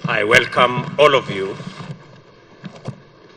I welcome all of you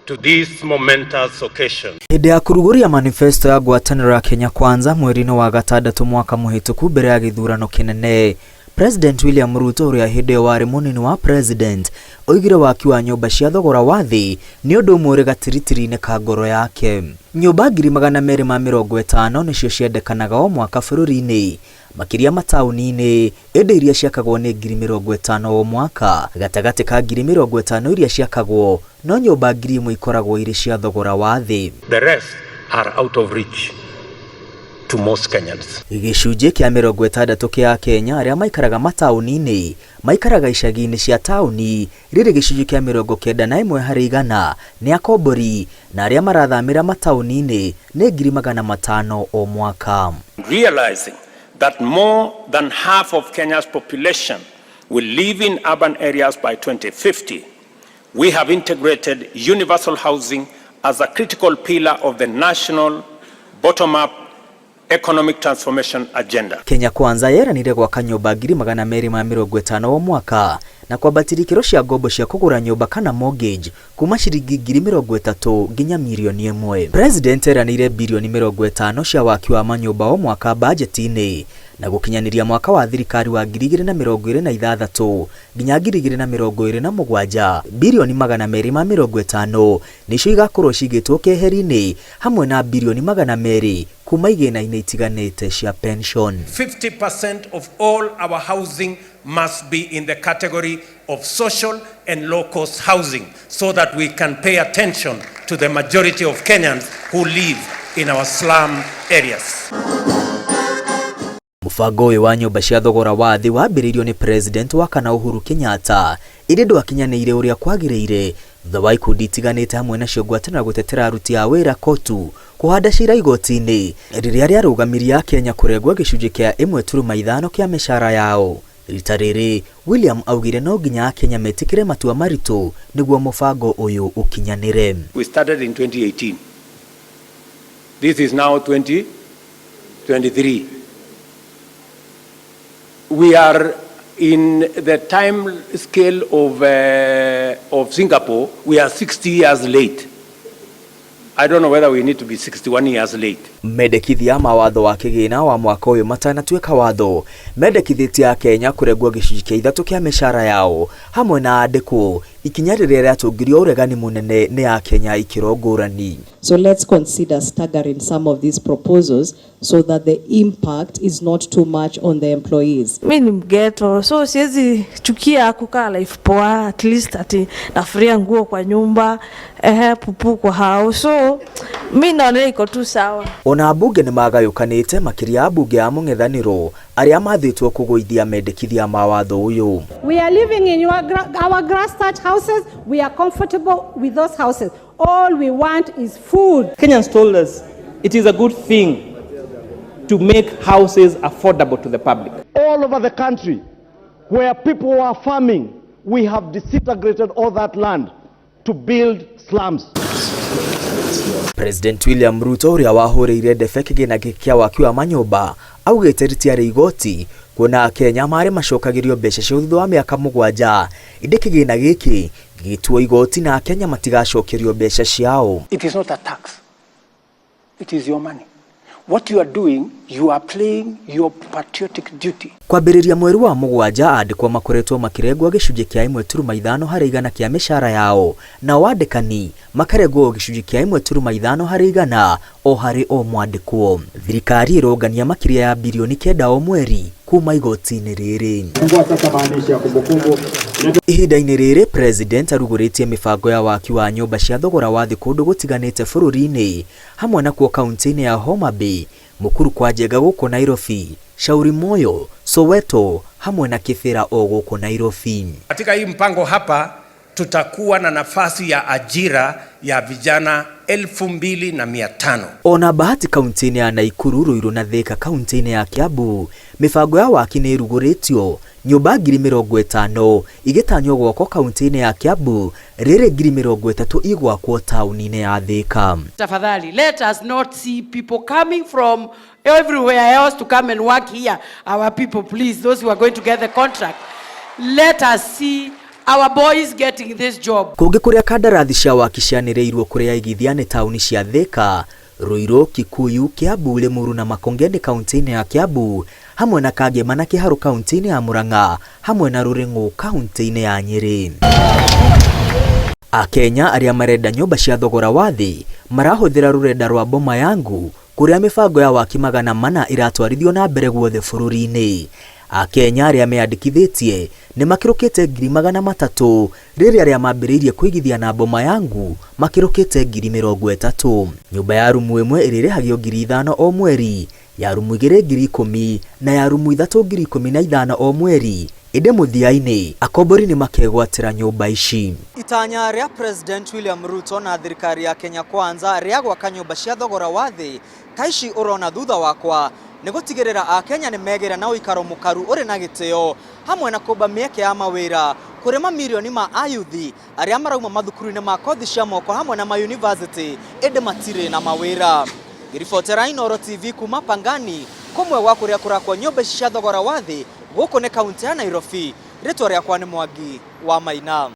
to this momentous occasion. Hĩndĩ ya kũrugũria manifesto ya ngwatanĩro ya Kenya Kwanza mweri-inĩ wa gatandatũ mwaka mũhĩtũku mbere ya gĩthurano kĩnene, President William Ruto, ũrĩa hĩndĩ ĩyo warĩ mũnini wa president, oigire waki wa nyũmba cia thogora wa thĩ nĩ ũndũ ũmwe ũrĩ gatiritiri-inĩ ka ngoro yake. Nyũmba 250,000 nĩcio ciendekanaga o mwaka bũrũri-inĩ, makĩria mataũni-inĩ, ĩndĩ iria ciakagwo nĩ 50,000 o mwaka. Gatagatĩ ka 50,000 iria ciakagwo, no nyũmba 1,000 ikoragwo irĩ cia thogora wa thĩ. The rest are out of reach to most Kenyans. Gĩcunjĩ kĩa 60 kĩa Akenya arĩa maikaraga mataũni-inĩ maikaraga icagi-inĩ cia taũni, rĩrĩ gĩcunjĩ kĩa 91% nĩ akombori, na arĩa marathamĩra mataũni-inĩ nĩ 500,000 o mwaka. Realizing that more than half of Kenya's population will live in urban areas by 2050, we have integrated universal housing as a critical pillar of the national bottom-up economic transformation agenda. Kenya Kwanza yeranire gwaka nyũmba 250,000 o mwaka na kwambatĩria ikĩro cia ngombo cia kũgũra nyũmba kana mortgage kuma ciringi 30,000 nginya 1 mirioni. President eranĩire birioni 50 cia waki wa manyũmba o mwaka bajeti-inĩ na gũkinyanĩria mwaka wa thirikari wa 2026 nginya 2027, birioni 250 nĩcio igakorwo cigĩtwo keheri-inĩ hamwe na birioni 200 kuma igĩna-inĩ itiganĩte cia pension. 50% of all our housing must be in the category of social and low cost housing so that we can pay attention to the majority of Kenyans who live in our slum areas. Mũbango ũyũ wa nyũmba cia thogora wa thĩ wambĩrĩirio nĩ President wa kana Uhuru Kenyatta, ĩndĩ ndwakinyanĩire ũrĩa kwagĩrĩire thutha wa ikundi itiganĩte hamwe nacio ngwatanĩro gũtetera aruti a wĩra KOTU kũhanda cira igoti-inĩ rĩrĩa rĩarũgamirie Akenya kũrengwo gĩcunjĩ kĩa 1.5 kĩa mĩcara yao. Rita rĩrĩ William augire no nginya Akenya metĩkĩre matua maritũ nĩguo mũbango ũyũ ũkinyanĩre. We started in 2018. This is now 2023. We are in the time scale of Singapore, we are 60 years late. I don't know whether we need to be 61 years late. Mendekithia ma watho wa kĩgĩna wa mwaka ũyũ matanatuĩka watho mendekithĩtie Akenya kũrengwo gĩcunjĩ kĩa ithatũ kĩa mĩcara yao hamwe na andĩkwo, ikinya rĩrĩa rĩatũngirio ũregani mũnene nĩ Akenya ikĩro ngũrani. So let's consider staggering some of these proposals so that the impact is not too much on the employees. Mi ni mghetto, so siwezi chukia kukaa life poa, at least ati nafuria nguo kwa nyumba, ehe, pupu kwa house, so mi naona iko tu sawa. Ona ambunge nĩ magayũkanĩte, makĩria ambunge a mũng'ethanĩro arĩa mathĩtwo kũgũithia mendekithia ma watho ũyũ. We are living in our grass thatch houses. We are comfortable with those houses. All we want is food. Kenyans told us it is a good thing to make houses affordable to the public. All over the country where people were farming, we have disintegrated all that land to build slums. President William Ruto, ũrĩa wahũrĩire ndebe kĩgĩna gĩkĩ kĩa waki wa manyũmba, augĩte rĩtiarĩ igoti kuona Akenya marĩ macokagĩrio mbeca ciao thutha wa mĩaka 7, ĩndĩ kĩgĩna gĩkĩ gĩgĩtuo igoti na Akenya matigacokerio mbeca ciao. It is not a tax. It is your money. What you are doing, you are playing your patriotic duty. Kwambĩrĩria mweri wa mũgwanja, andĩkwo makoretwo makĩrengwo gĩcunjĩ kĩa 1.5% kĩa mĩcara yao, nao andĩkani makarengwo gĩcunjĩ kĩa 1.5% o harĩ o mwandĩkwo. Thirikari ĩrongania makĩria ya birioni 9 o mweri kuma igoti-inĩ rĩrĩ. Ihinda-inĩ rĩrĩ President arugũrĩtie mĩbango ya waki wa nyũmba cia thogora wa thĩ kũndũ gũtiganĩte bũrũri-inĩ, hamwe nakuo kaunti-inĩ ya Homa Bay, Mukuru kwa Njenga gũkũ Nairobi, Shauri Moyo, Soweto hamwe na Kibera o gũkũ Nairobi. Katika hii mpango hapa tutakuwa na nafasi ya ajira ya vijana 2,500. Ona Bahati kaunti-inĩ ya Naikuru, Ruiru na Thika kaunti-inĩ ya Kiambu, mĩbango ya waki nĩ ĩrugũrĩtio, nyũmba 50,000 igĩtanywo gwakwo kaunti-inĩ ya Kiambu, rĩrĩ 30,000 igwakwo taũni-inĩ ya Thika. Tafadhali, let us not see people coming from everywhere else to come and work here. Our people, please, those who are going to get the contract, let us see our boys getting this job. Kũngĩ kũrĩa kandarathi cia waki cianĩrĩirwo kũrĩ aigithia nĩ taũni cia Thika, Ruiru, Kikuyu, Kiambu, Limuru na Makongeni kaunti-inĩ ya Kiambu, hamwe na Kangema na Kiharu kaunti-inĩ ya Murang'a, hamwe na Ruring'u kaunti-inĩ ya Nyeri. Akenya arĩa marenda nyũmba cia thogora wa thĩ marahũthĩra rũrenda rwa Boma Yangu kũrĩa mĩbango ya waki 400 ĩratwarithio na mbere guothe bũrũri-inĩ. Akenya arĩa meyandĩkithĩtie nĩ makĩrũkĩte 300,000 rĩrĩa arĩa mambĩrĩirie kũigithia na Boma Yangu makĩrũkĩte 30,000. Nyũmba ya rumu ĩmwe ĩrĩrĩhagio 5,000 o mweri, ya rumu 2 10,000 na ya rumu 3 15,000 o mweri. Ĩndĩ mũthia-inĩ akombori nĩ makegwatĩra nyũmba ici. Itanya rĩa President William Ruto na thirikari ya Kenya Kwanza rĩa gwaka nyũmba cia thogora wa thĩ ta ici ũrona thutha wakwa nĩ gũtigĩrĩra Akenya nĩ megĩra na ũikaro mũkaru ũrĩ na gĩtĩo hamwe na kũmba mĩeke ya mawĩra kũrĩ mamirioni ma ayuthi arĩa marauma mathukuru-inĩ ma kothi cia moko hamwe na mayunivasĩtĩ ĩndĩ matirĩ na mawĩra. Ngĩribotera Inooro TV kuma Pangani kũmwe gwa kũrĩa kũrakwo nyũmba ici cia thogora wa thĩ gũkũ nĩ kaunti ya Nairobi. Rĩtwa rĩakwa nĩ Mwangi wa Maina.